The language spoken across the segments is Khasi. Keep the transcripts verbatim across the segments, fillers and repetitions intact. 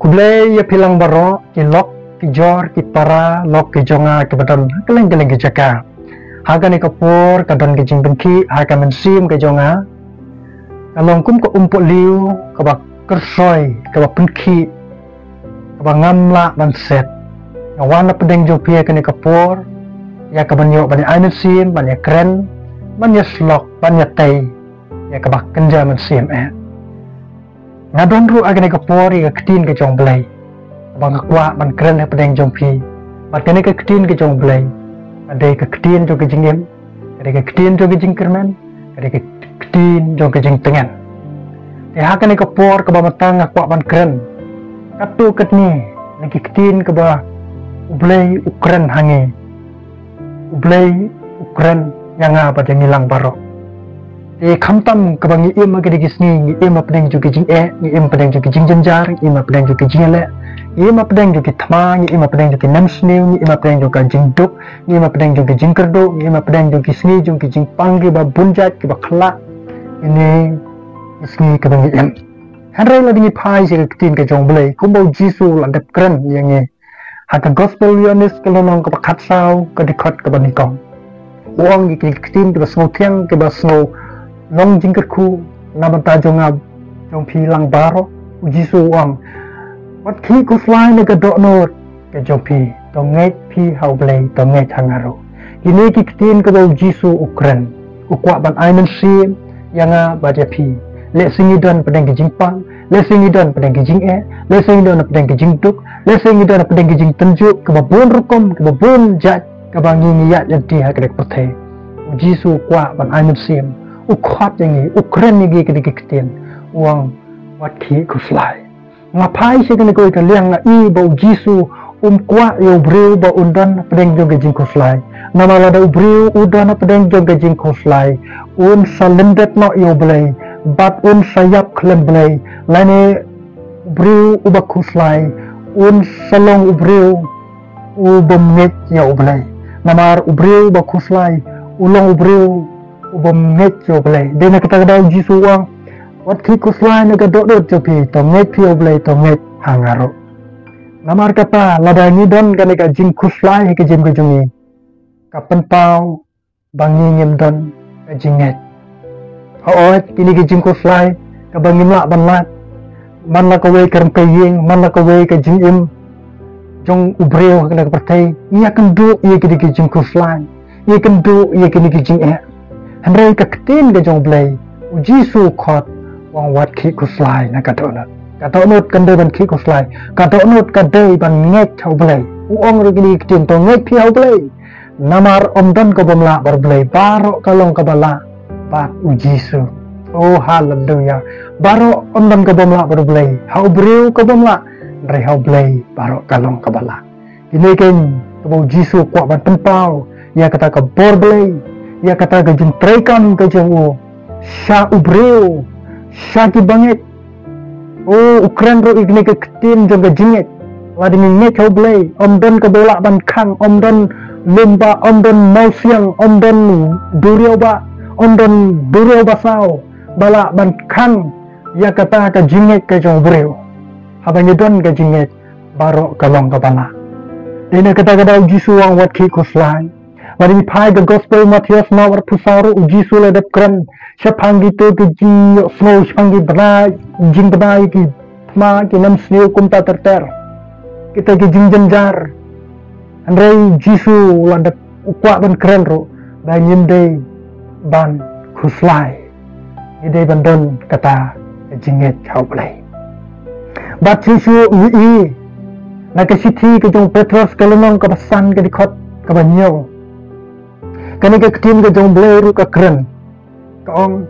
Khublei ïa phi lang baroh, ki lok, ki jor, ki para, lok ki jong nga kiba don ha kylleng kylleng ki jaka. Ha kane ka por ka don ka jingpynkhih ha ka mynsiem ka jong nga. Ka long kum ka umpohliew kaba kyrsoi, kaba pynkhih, kaba ngam lah ban set. Nga wan na pdeng jong phi ha kane ka por ïa kaban ïoh ban ïa ai mynsiem, ban ïa kren, ban ïa slok, ban ïa tei ïa kaba kynja mynsiem eh. Nga don ruh ha kane ka por ïa ka ktien ka jong Blei, kaba nga kwah ban kren ha pdeng jong phi. Bad kane ka ktien ka jong Blei ka dei ka ktien jong ka jingim, ka dei ka ktien jong ka jingkyrmen, ka dei ka ktien jong ka jingtngen. Te ha kane ka por kaba mynta nga kwah ban kren katto katne na ki ktien kaba U Blei u kren ha ngi. U Blei u kren ïa nga bad ïa ngi lang baroh. Te khamtam kaba ngi im ha kine ki sngi, ngi im ha pdeng jong ki jingeh, ngi im ha pdeng jong ki jingjynjar, ngi im ha pdeng jong ki jingïaleh, ngi im ha pdeng jong ki thma, ngi im ha pdeng jong ki nemsniew, ngi im ha pdeng jong ka jingduk, ngi im ha pdeng jong ki jingkyrduh, ngi im ha pdeng jong ki sngi jong ki jingpang kiba bun jait kiba khlak. Kine ki sngi kaba ngi im. Hynrei lada ngi phai sha ka ktien ka jong U Blei, kumba U Jisu u la dep kren ïa ngi ha ka Gospel Ïoannis ka lynnong kaba khatsaw, ka dkhot kaba nyngkong. U ong ïa ki ktien kiba sngewthiang, kiba sngew long jingkyrkhu na bynta jong nga, jong phi lang baroh. U Jisu u ong, wat khih khuslai na ka dohnud ka jong phi, to ngeit phi ha U Blei, to ngeit ha nga ruh. Kine ki ktien kaba U Jisu u kren, u kwah ban ai mynsiem ïa nga bad ïa phi. Lehse ngi don pdeng ki jingpang, lehse ngi don pdeng ki jingeh, lehse ngi don pdeng ki jingduk, lehse ngi don pdeng ki jingtynjuh kiba bun rukom, kiba bun jait, kaba ngi ngi ïaid lynti ha kane ka pyrthei. U Jisu u kwah ban ai mynsiem, u khot ïa ngi, u kren ïa ngi kine ki ktien, u ong, wat khih khuslai. Nga phai sha kane kawei ka liang, nga i ba U Jisu um kwah ïa u briew ba un don hapdeng jong ka jingkhuslai. Namar lada u briew u don hapdeng jong ka jingkhuslai, un sa lyndet noh ïa U Blei bad un sa ïap khlem Blei. Lane u briew uba khuslai un sa long u briew u bym ngeit ïa U Blei. Namar u briew uba khuslai u long u briew u bym ngeit ïa U Blei. Dei na kata ka daw U Jisu u ong, wat khih khuslai na ka dohnud jong phi, to ngeit phi ïa U Blei, to ngeit ha nga ruh. Namar kata lada ngi don kane ka jingkhuslai ha ka jingim ka jong ngi, ka pynpaw ba ngi ngim don ka jingngeit. Hooid, kine ki jingkhuslai kaba ngim lah ban lait, man la kawei ka ryngkang ïing, man la kawei ka jingim jong u briew ha kane ka pyrthei, ngi ïakynduh ïa kine ki jingkhuslai, ïakynduh ïa kine ki jingeh. Hynrei ka ktien ka jong U Blei, U Jisu u khot, u ong wat khih khuslai na ka dohnud. Ka dohnud kam dei ban khih khuslai, ka dohnud ka dei ban ngeit ha U Blei. U ong ruh kine ki ktien, to ngeit phi ha U Blei. Namar ym don ka bym lah bad U Blei, baroh ka long kaba lah bad U Jisu. Oh, haleluya. Baroh ym don ka bym lah bad U Blei. Ha u briew ka bym lah, hynrei ha U Blei baroh ka long kaba lah. Kine keiñ kaba U Jisu u kwah ban pynpaw ïa kata ka bor Blei, ïa kata ka jingtrei kam ka jong u sha u briew, sha ki bangeit. Oh, u kren ruh ïa kine ki ktien jong ka jingngeit. Lada ngi ngeit ha U Blei, ym don kaba lah ban khang, ym don lum bah, ym don mawsiang, ym don duriaw bah, ym don duriaw basaw ba lah ban khang ïa kata ka jingngeit ka jong u briew. Haba ngi don ka jingngeit, baroh ka long kaba lah. Dei na kata ka daw U Jisu u ong wat khih khuslai. Lada ngi phai ka Gospel Mathaios khyndai arphew saw ruh U Jisu u la dep kren shaphang kito ki jingïohsngew, shaphang ki bnai, jingbnai, ki thma, ki nemsniew kumta ter ter, kita ki jingjynjar. Hynrei U Jisu u la dep, u kwah ban kren ruh ba ngim dei ban khuslai. Ngi dei ban don kata ka jingngeit ha U Blei. Bad shuh shuh ngi i na ka shithi ka jong u Petros ka lynnong kaba san ka dkhot kaba hynñiew. Kane ka ktien ka jong U Blei ruh ka kren, ka ong,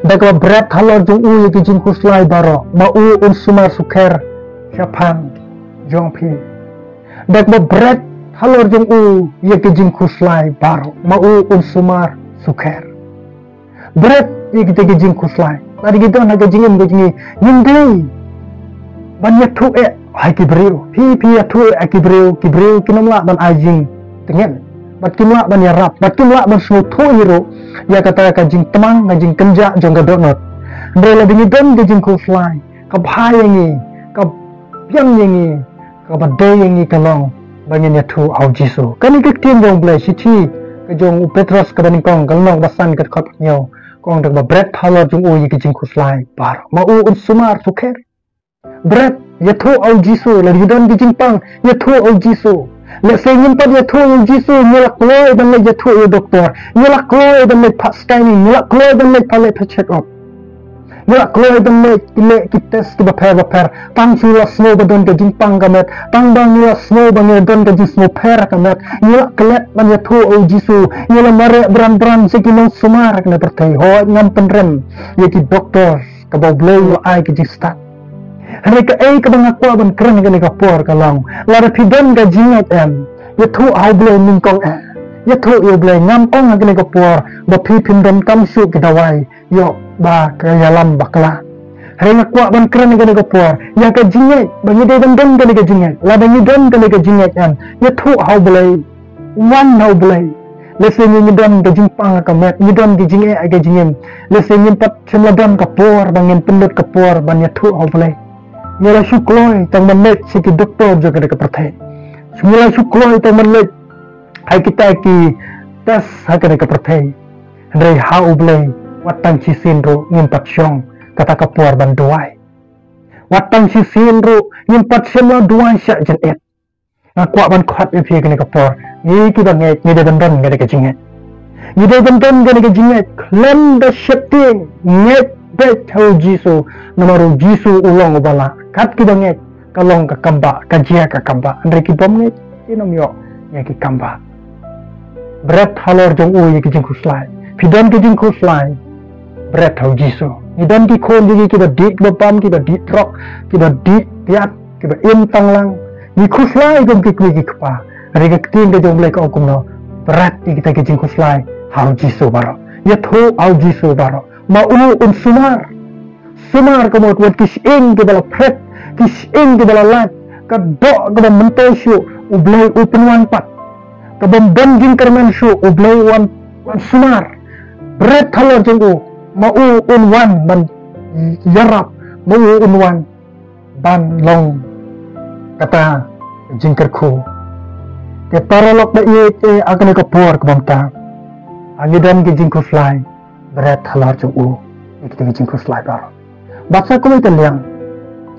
da kaba bret halor jong u ïa ki jingkhuslai baroh, ma u un sumar sukher shaphang jong phi. Da kaba bret halor jong u ïa ki jingkhuslai baroh, ma u un sumar sukher. Bret ïa kita ki jingkhuslai. Lada ngi don ha ka jingim ka jong ngi, ngim dei ban ïathuh eh ha ki briew. Phi, phi ïathuh eh ha ki briew, ki briew kim lah ban ai jingtngen, bad kim lah ban ïarap, bad kim lah ban sngewthuh hi ruh ïa kata ka jingtmang, ka jingkynjah jong ka dohnud. Hynrei lada ngi don ka jingkhuslai, ka bha ïa ngi, ka biang ïa ngi, kaba dei ïa ngi ka long ba ngin ïathuh ha u Jisu. Kane ka ktien jong u Blei, shithi ka jong u Petros kaba nyngkong, ka lynnong ba san, ka dkhot hynñiew, ka ong da kaba bret halor jong u ïa ki jingkhuslai baroh, ma u un sumar thukher. Bret, ïathuh ha u Jisu, lada ngi don ki jingpang, ïathuh ha u Jisu. Lehse ngim pat ïathuh ha u Jisu, ngi la kloi ban leit ïathuh ïa u doktor, ngi la kloi ban leit phah scanning, ngi la kloi ban leit phah leit phah check up. Ngi la kloi ban leit ki leh ki test kiba pher bapher. Tang shu la sngew ba don ka jingpang ka met, tang ba ngi la sngew ba ngi don ka jingsngewpher ka met, ngi la klet ban ïathuh ha u Jisu, ngi la mareh bran bran sha ki nongsumar ha kane ka pyrthei. Hooid, ngam pynrem ïa ki doktor kaba u Blei u la ai ka jingstad. Hynrei kaei kaba nga kwah ban kren ha kane ka por ka long, lada phi don ka jingngeit em, ïathuh ha u Blei nyngkong eh. Ïathuh ïa u Blei, ngam ong ha kane ka por ba phi phim donkam shuh ki dawai, ïoh ba ka ïalam bakla. Hynrei nga kwah ban kren ha kane ka por ïa ka jingngeit, ba ngi dei ban don kane ka jingngeit. Lada ngi don kane ka jingngeit em, ïathuh ha u Blei. Wan ha u Blei. Lehse ngi, ngi don ka jingpang ha ka met, ngi don ka jingeh ha ka jingim. Lehse ngim pat shym la don ka por ba ngin pynlut ka por ban ïathuh ha u Blei. Ngi la shu kloi tang ban leit sha ki doktor jong kane ka pyrthei. Ngi la shu kloi tang ban leit ha kita ki test ha kane ka pyrthei. Hynrei ha u Blei, wat tang shisien ruh ngim pat shong kata ka por ban duwai. Wat tang shisien ruh ngim pat shym la duwai shah jynit. Nga kwah ban khot ïa phi ha kane ka por, ngi kiba ngeit ngi dei ban don kane ka jingngeit. Ngi dei ban don kane ka jingngeit khlem da sheptieng, ngeit beit ha u Jisu, namar u Jisu u long uba lah. Kat kiba ngeit ka long ka kambah, ka jia ka kambah. Hynrei ki bym ngeit kin ym ïoh ïa ki kambah. Bret halor jong u ïa ki jingkhuslai. Phi don ki jingkhuslai, bret ha u Jisu. Ngi don ki khun jong ngi kiba dih, kiba bam, kiba dih drok, kiba dih piat, kiba im tanglang. Ngi khuslai kum ki kmie ki kpa. Hynrei ka ktien ka jong u Blei ka ong kumno? Bret ïa kita ki jingkhuslai ha u Jisu baroh. Ïathuh ha u Jisu baroh. Ma u un sumar. Sumar ka mut, wat ki shyieng kiba la phret, ki shyieng kiba la lait, ka doh kaba myntoi shuh, u Blei u pynwan pat. Ka bym don jingkyrmen shuh, u Blei u wan, wan sumar. Bret halor jong u, ma u un wan ban ïarap, ma u un wan ban long kata ka jingkyrkhu. Te paralok ba ïeit, eh, ha kane ka por kaba mynta, ha ngi don ki jingkhuslai, bret halor jong u ïa kita ki jingkhuslai baroh. Bad sa kawei ka liang,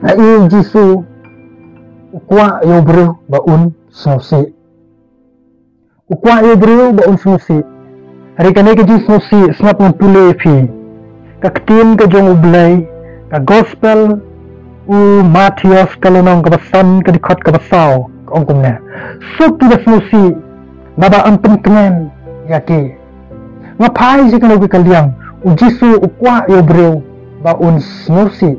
ha i u Jisu u kwah ïa u briew ba un sngewsih. U kwah ïa u briew ba un sngewsih. Hynrei kane ka jingsngewsih, sngap ngan pule ïa phi. Ka ktien ka jong u Blei, ka gospel u Mathaios ka lynnong kaba san, ka dkhot kaba saw, ka ong kumne: Suk kiba sngewsih, naba yn pyntngen ïa ki. Nga phai sha kano ka liang, u Jisu u kwah ïa u briew ba un sngewsih.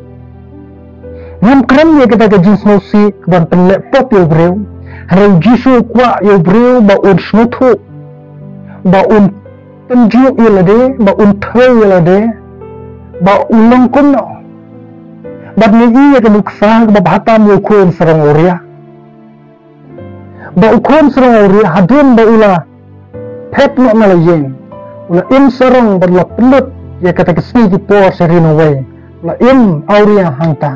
Ngam kren ïa kata ka jingsngewsih ban pynleh pop ïa u briew. Hynrei u Jisu u kwah ïa u briew ba un sngewthuh, ba un tynjuh ïa lade, ba un thew ïa lade, ba u long kumno. Bad ngi i ïa ka nuksa kaba bha tam ïa u khun sarong awria. Ba u khun sarong awria, hadien ba u la phet noh na la ïing, u la im sarong bad u la pynlut ïa kata ka sngi ki por sha ri nongwei. U la im awria hangta.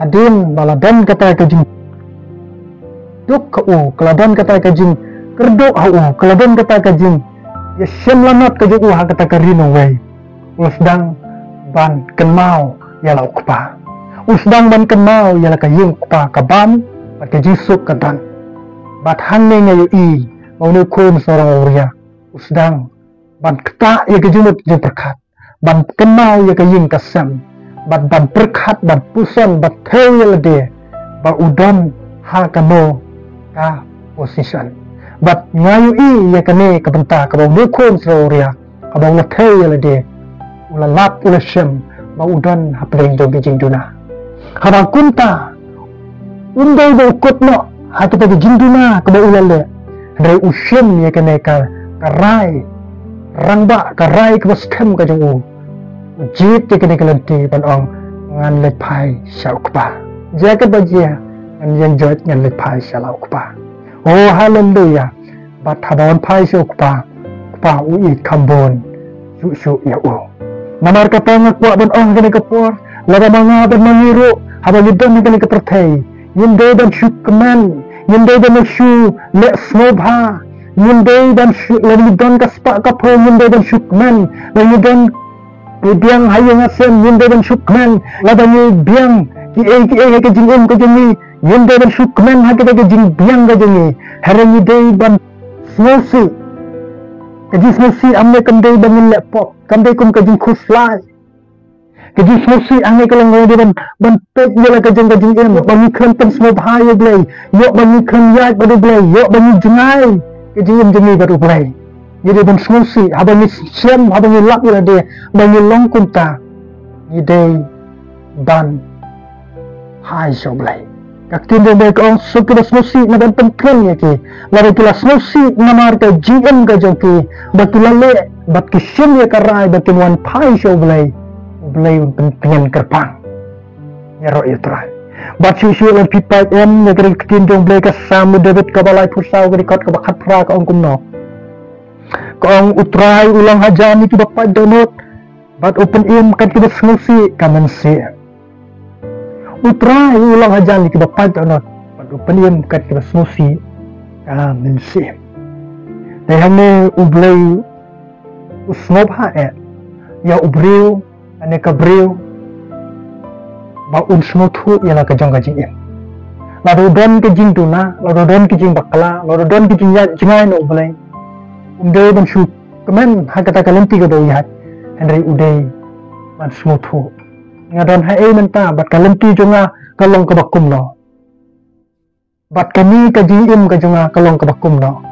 Hadien ba la don kata ka jingduk ha u, ka la don kata ka jingkyrduh ha u, ka la don kata ka jingïashim lanot ka jong u ha kata ka ri nongwei, u la sdang ban kynmaw ïa la u kpa. U la sdang ban kynmaw ïa la ka ïing u kpa, ka bam bad ka jingsuk ka don. Bad hangne nga ïohi ba une u khun sarong awria u sdang ban ktah ïa ka jingmut jingpyrkhat, ban kynmaw ïa ka ïing ka sem, bad ban pyrkhat, ban puson, ban thew ïa lade ba u don ha kano ka position. Bad nga ïohi ïa kane ka bynta kaba une u khun sarong awria, kaba u la thew ïa lade, u la lap, u la shem ba u don hapdeng jong ka jingduna. Haba kumta, um dei ba u kut noh ha kata ka jingduna kaba u la leh, hynrei u shem ïa kane ka, ka rai rangbah, ka rai kaba skhem ka jong u. U jied ïa kane ka lynti ban ong, ngan leit phai sha u kpa. Jia kaba jia, ngan ïeng joit, ngan leit phai sha la u kpa. Oh, haleluya. Bad haba wan phai sha u kpa, u kpa u ïeit kham bun shuh shuh ïa u. Namar kata nga kwah ban ong ha kane ka por, lada ma nga bad ma ngi ruh, haba ngi don ha kane ka pyrthei, Ngim dei ban shu kmen, ngim dei ban shu leh sngewbha, ngim dei ban shu, lada ngi don ka spah ka phew, ngim dei ban shu kmen, lada ngi don biang ha ïing ha sem, ngim dei ban shu kmen, lada ngi biang kiei kiei ha ka jingim ka jong ngi, ngim dei ban shu kmen ha kata ka jingbiang ka jong ngi. Hynrei ngi dei ban sngewsih. Ka jingsngewsih hangne kam dei ban ngin leh pop, kam dei kum ka jingkhuslai. Ka jingsngewsih hangne ka long ngi dei ban, ban peit ïa la ka jong ka jingim, ba ngi khlem pynsngewbha ïa U Blei, ïoh ba ngi khlem ïaid bad U Blei, ïoh ba ngi jngai ka jingim jong ngi bad U Blei. Ngi dei ban sngewsih, haba ngi shem, haba ngi lap ïa lade ba ngi long kumta, ngi dei ban phai sha U Blei. Ka ktien jong U Blei ka ong, suk kiba sngewsih na ban pynkmen ïa ki. Lada ki la sngewsih namar ka jingim ka jong ki, ba ki la leh, bad ki shim ïa ka rai ba kin wan phai sha U Blei, U Blei un pyntngen kyrpang. Ïaroh ïa U Trai. Bad shuh shuh lada phi peit em ïa ka ktien jong U Blei, ka Salm u David kaba laiphew saw, ka dkhot kaba khatphra, ka ong kumno. Ka ong, U Trai u long hajan ïa kiba pait dohnud, bad u pynim kat kiba sngewsih ka mynsiem. U Trai u long hajan ïa kiba pait dohnud, bad u pynim kat kiba sngewsih ka mynsiem. Te hangne U Blei u sngewbha eh ïa u briew, hangne ka briew, ba un sngewthuh ïa la ka jong ka jingim. Lada u don ka jingduna, lada u don ka jingbakla, lada u don ka jingïaid jngai na U Blei, um dei ban shu kmen ha kata ka lynti kaba u ïaid, hynrei u dei ban sngewthuh, nga don haei mynta, bad ka lynti jong nga ka long kaba kumno. Bad kane ka jingim ka jong nga ka long kaba kumno.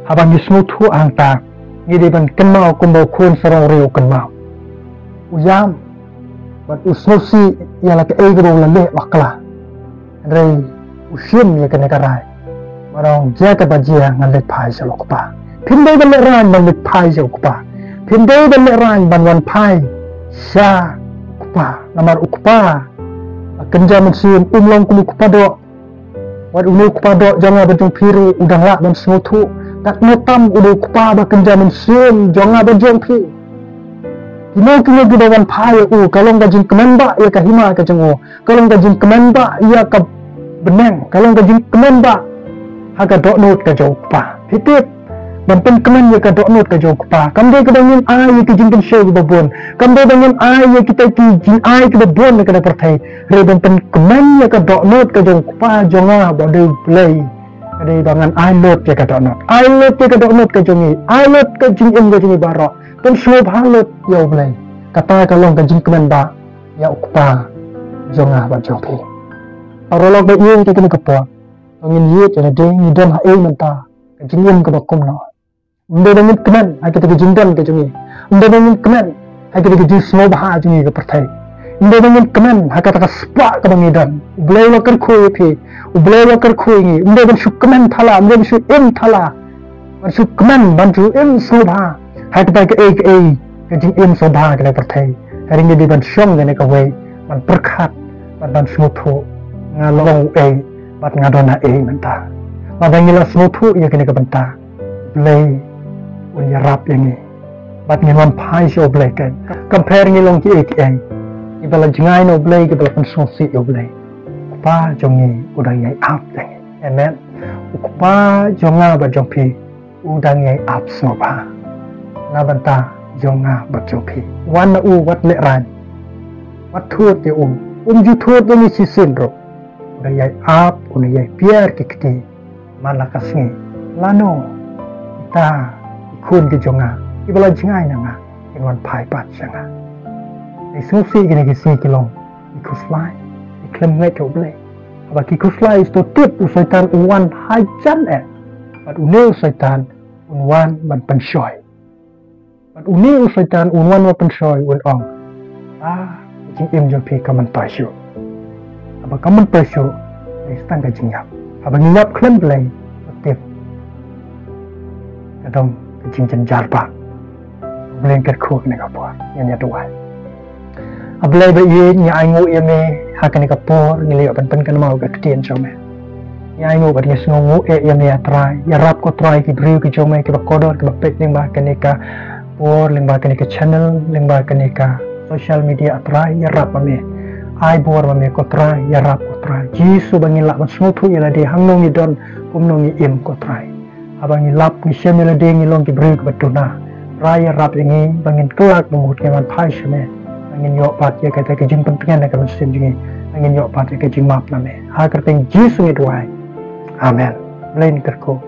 Haba ngi sngewthuh hangta, ngi dei ban kynmaw kumba u khun sarong riew u kynmaw. U ïam, bad u sngewsih ïa la kaei kaba u la leh bakla. Hynrei u shim ïa kane ka rai, bad u ong, jia kaba jia, ngan leit phai sha U Kpa. Phim dei ban lehraiñ ban leit phai sha U Kpa. Phim dei ban lehraiñ ban wan phai sha U Kpa. Namar U Kpa ba kynja mynsiem um long kum u kpa doh. Wat une u kpa doh jong nga bad jong phi ruh u dang lah ban sngewthuh katno tam une u kpa ba kynja mynsiem jong nga bad jong phi. Kino kino kiba wan phai ïa u, ka long ka jingkmen bah ïa ka hima ka jong u, ka long ka jingkmen bah ïa ka bneng, ka long ka jingkmen bah ha ka dohnud ka jong u kpa. Phi tip, ban pynkmen ïa ka dohnud ka jong u kpa, kam dei kaba ngin ai ïa ki jingpynshoi kiba bun, kam dei ba ngin ai ïa kita ki jingai kiba bun na kane ka pyrthei. Hynrei ban pynkmen ïa ka dohnud ka jong u Kpa jong nga ba dei U Blei, ka dei ba ngan ai lut ïa ka dohnud, ai lut ïa ka dohnud ka jong ngi, ai lut ka jingim ka jong ngi baroh, pynsngewbha lut ïa U Blei. Kata ka long ka jingkmen bah ïa u Kpa jong nga bad jong phi. Paralok ba ïeit, ha kane ka por, to ngin ïeit ïa lade, ngi don haei mynta, ka jingim kaba kumno. Ym dei ba ngin kmen ha kita ki jingdon ka jong ngi. Ym dei ba ngin kmen ha kita ki jingsngewbha jong ngi ka pyrthei. Ym dei ba ngin kmen ha kata ka spah kaba ngi don. U Blei u la kyrkhu ïa phi, U Blei u la kyrkhu ïa ngi. Ym dei ban shu kmen thala, ym dei ban shu im thala, ban shu kmen, ban shu im sngewbha ha kata kaei kaei ka jingim sngewbha ka la pyrthei. Hynrei ngi dei ban shong kane kawei, ban pyrkhat, ban, ban sngewthuh, nga long uei bad nga don haei mynta. Lada ngi la sngewthuh ïa kane ka bynta, Blei un ïarap ïa ngi bad ngin wan phai sha U Blei. Keiñ, kam pher ngi long kiei kiei, kiba la jngai na U Blei, kiba la pynsngewsih ïa U Blei, U Kpa jong ngi u dang ïai ap ïa ngi. Amen. U Kpa jong nga bad jong phi u dang ïai ap sngewbha na bynta jong nga bad jong phi. Wan na u, wat lehraiñ, wat thut ïa u. Um ju thut ïa ngi shisien ruh. U dang ïai ap, u dang ïai pier ki kti man la ka sngi. Lano kita ki khun ki jong nga kiba la jngai na nga kin wan phai pat sha nga? Ngi sngewsih kine ki sngi ki long ki khuslai, ki khlem ngeit ha U Blei. Haba ki khuslai, to tip u Soitan u wan hajan eh, bad une u Soitan un wan ban pynshoi. Bad une u Soitan un wan ban pynshoi, un ong, ah, ka jingim jong phi kam myntoi shuh. Haba kam myntoi shuh, ngi sdang ka jingïap. Haba ngi ïap khlem Blei, to tip, ka don ka jingjynjar bah. U Blei un kyrkhu ha kane ka por, ngin ïa duwai. A Blei ba ïeit, ngi ainguh ïa me ha kane ka por, ngi la ïoh ban pynkynmaw ka ktien jong me. Ngi ainguh bad ngi sngewnguh eh ïa me, A Trai. Ïarap ko Trai ki briew ki jong me kiba kordor, kiba peit lyngba kane ka por, lyngba kane ka channel, lyngba kane ka social media, A Trai. Ïarap ma me. Ai bor ma me ko Trai, ïarap ko Trai. Jisu ba ngin lah ban sngewthuh ïa lade hangno ngi don, kumno ngi im ko Trai. Haba ngi lap ngi shem ïa lade ngi long ki briew kiba duna. Trai ïarap ïa ngi ba ngin kylla ka mut ngi wan phai sha me. Ba ngin ïoh pat ïa kata ka jingpyntngen na ka mynsiem jong ngi. Ba ngin ïoh pat ïa ka jingmap na me. Ha ka kyrteng Jisu ngi duwai. Amen. Blei kyrkhu.